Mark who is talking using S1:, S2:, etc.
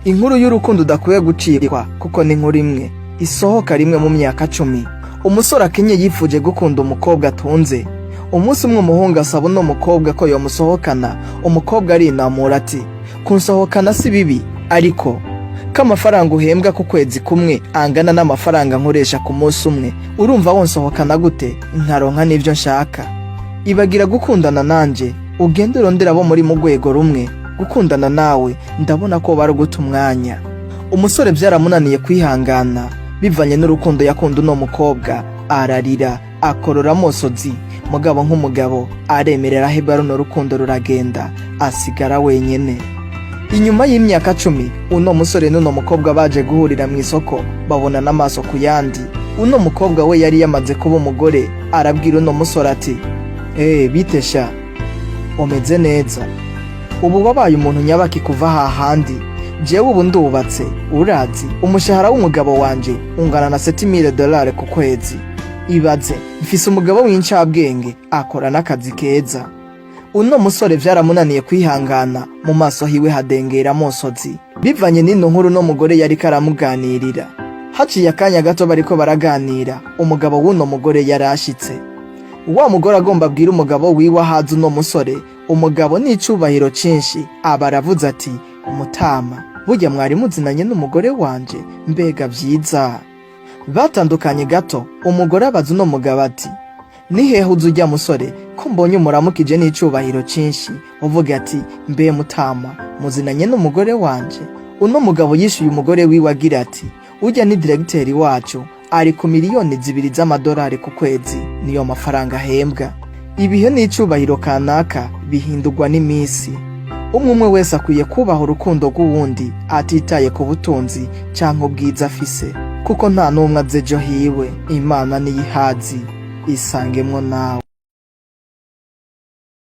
S1: Inkuru y'urukundo udakwiye gucikwa, kuko ni inkuru imwe isohoka rimwe mu myaka 10. Umusore akenye yifuje gukunda umukobwa atunze. Umunsi umwe umuhungu asaba uno mukobwa ko yomusohokana. Umukobwa arinamura ati: "Kunsohokana si bibi, ariko ko amafaranga uhembwa ku kwezi kumwe angana n'amafaranga nkoresha ku munsi umwe, urumva wonsohokana gute nkaronka n'ibyo nshaka? Ibagira gukundana nanje, ugende urondera abo muri mu rwego rumwe. Gukundana nawe ndabona ko bari guta umwanya." Umusore byaramunaniye kwihangana bivanye n'urukundo yakunda uno mukobwa, ararira, akorora amosozi. Mugabo nk'umugabo aremerera, aheba runo rukundo ruragenda, asigara wenyene. Inyuma y'imyaka 10, uno musore n'uno mukobwa baje guhurira mu isoko, babona n'amaso ku yandi. Uno mukobwa we yari yamaze kuba umugore. Arabwira uno musore ati: "Eee, bite sha, umeze neza? Ubu wabaye umuntu nyabaki kuva hahandi? Jewe ubu ndubatse. Urazi umushahara w'umugabo wanje ungana na 7000 dolari ku kwezi. Ibaze, mfise umugabo w'incabwenge, akora n'akazi keza." Uno musore vyaramunaniye kwihangana, mu maso hiwe hadengera amosozi bivanye n'ino nkuru uno mugore yariko aramuganirira. Haciye akanya gato bariko baraganira, umugabo w'uno mugore yarashitse. Wa mugore agomba abwira umugabo wiwe ahaza uno musore. Umugabo n'icubahiro cinshi aba aravuze ati: "Umutama, burya mwari muzinanye n'umugore wanje? Mbega vyiza!" Batandukanye gato, umugore abaza uno mugabo ati: "Ni hehe uzi ujya musore, ko mbonye umuramukije n'icubahiro cinshi, uvuga ati: 'Mbe mutama, muzinanye n'umugore wanje?'" Uno mugabo yishuye umugore wiwe agira ati: "Ujya ni diregiteri wacu, ari ku miliyoni 2 z'amadolari ku kwezi, niyo mafaranga ahembwa." Ibihe n'icubahiro kanaka bihindurwa n'iminsi. Umwe umwe wese akwiye kubaha urukundo rw'uwundi, atitaye ku butunzi canke ubwiza afise, kuko nta n'umwe azi ejo hiwe. Imana niyihazi, isangemwo nawe.